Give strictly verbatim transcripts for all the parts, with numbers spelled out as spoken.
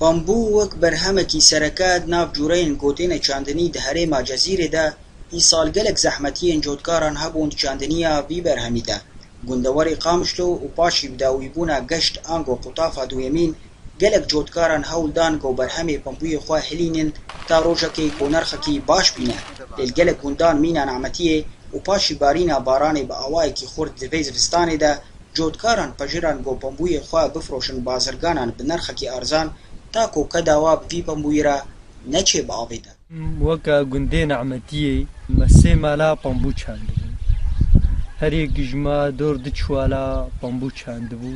Bambû wek berhemekî sereke di nav cûreyên ku têne çandinî di herêma Cezîrê de, îsal gelek zehmetiyên cotkaran hebûn di çandiniya vî berhemî de. Gundewarê Qamişlo û paşî bi dawîbûna geşt ango qutafa duyemîn, gelek cotkaran hewl dan ku berhemê bambûyê xwe hilînin ta rojekê ku nirxekî baş bîne. Lê li gelek gundan mîna nemetiyê û paşî barîna baranê bi awayekî xurt di vê zivistanê de, cotkaran pejiran ku bambûyê xwe bifroşin bazirganan bi nirxekî arzan ta ku keda wa bi vî bambûyî re neçê bi avê de. Weke gundê Nemetiyê me sê mala bambû çandibû. Her yek ji me dor du çiwala bambû çandibû.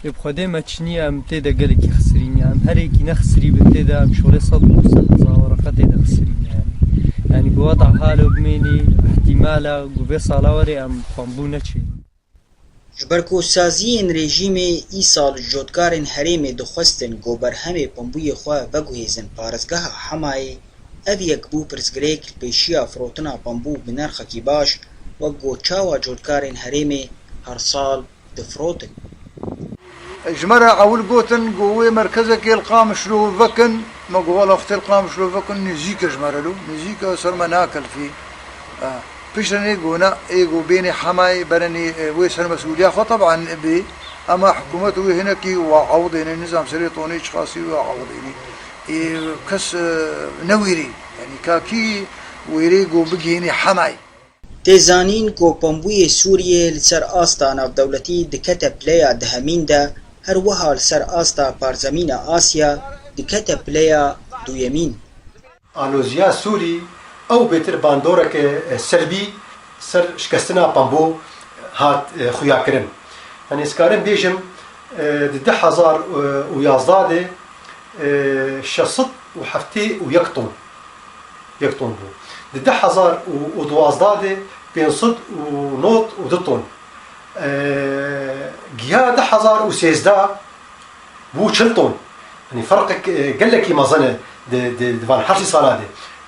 Ê bi Xwedê me çiniye em tê de gelekî xisirîne. Em her yekî nexisirî bin tê de em şolê sed û sed hezar wereqe tê de xisirîne yani. Yani bi weda halo bimênî, ihtimala ku vê sala werê em bambû neçê. Ji ber ku saziyên rejîmê îsal ji cotkarên herêmê dixwestin ku berhemê bambûyê xwe veguhêzin parêzgeha Hemayê, ev yek bû pirsgirêk li pêşiya firotina bambû bi nirxekî baş, wek ku çawa cotkarên herêmê her sal difirotin. Ji me re ewil gotin ku wê merkezekê li Qamişlo vekin, me got, wela wextê li Qamişlo vekin nêzîk e ji me re lo, nêzîk e ser me nakelifî. E, piştre nê gona, ê ku bênê Hemayê berenê, e, wê ser mesûliya xwe teban bê, ama hikûmet wê hinekî wa ewidêne, nizam serê tonê çiqasî wê ewidêne. Ê kes, e, newêrê, yani kakî wêrê ku bigihînê Hemayê. Tê zanîn ku bambûyê Sûriyê li ser asta navdewletî dikete pileya dihemîn de, her wiha li ser asta parzemîna Asya dikete pileya duyemîn. Aloziya Sûrî ew bêtir bandoreke, e, selbî ser şikestina bambû hat, e, xuyakirin. Yanî ez karim bêjim, e, di du hezar û yazdeh de, e, şeş sed û heftê û yek ton, yek ton bû. Di du hezar û duwazdeh de pênc sed û nod û du ton. E, giha du hezar û sêzdeh bû çil ton. Yanî ferqek, e, gelekî mezin e di, di, di van heştê sala de.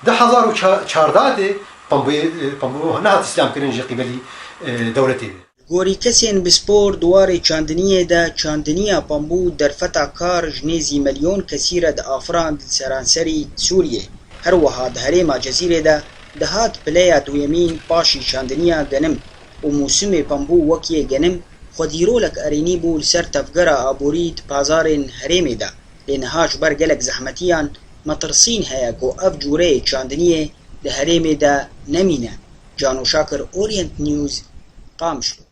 Du hezar û çardeh de pambûyê, e, pambû nehat îslamkirin ji qîbelî, e, dewletê de. Li gorî kesên bi spor di warê çandiniyê de, çandiniya pambû derfeta kar ji nêzî milyon kesî re diafirand li seranserî Sûriyê. Her wiha di herêma Cezîrê de dihat pileya duyemîn paşî çandiniya genim û mûsimê pambû wek yê genim xwedî rolek erênî bû li ser tevgera aborî di pazarên herêmê de. Lê niha ji ber gelek zehmetiyan metirsîn heye ku ev cûreyê çandiniyê di herêmê de nemîne. Cano Şakir, Orient News, Qamişlo.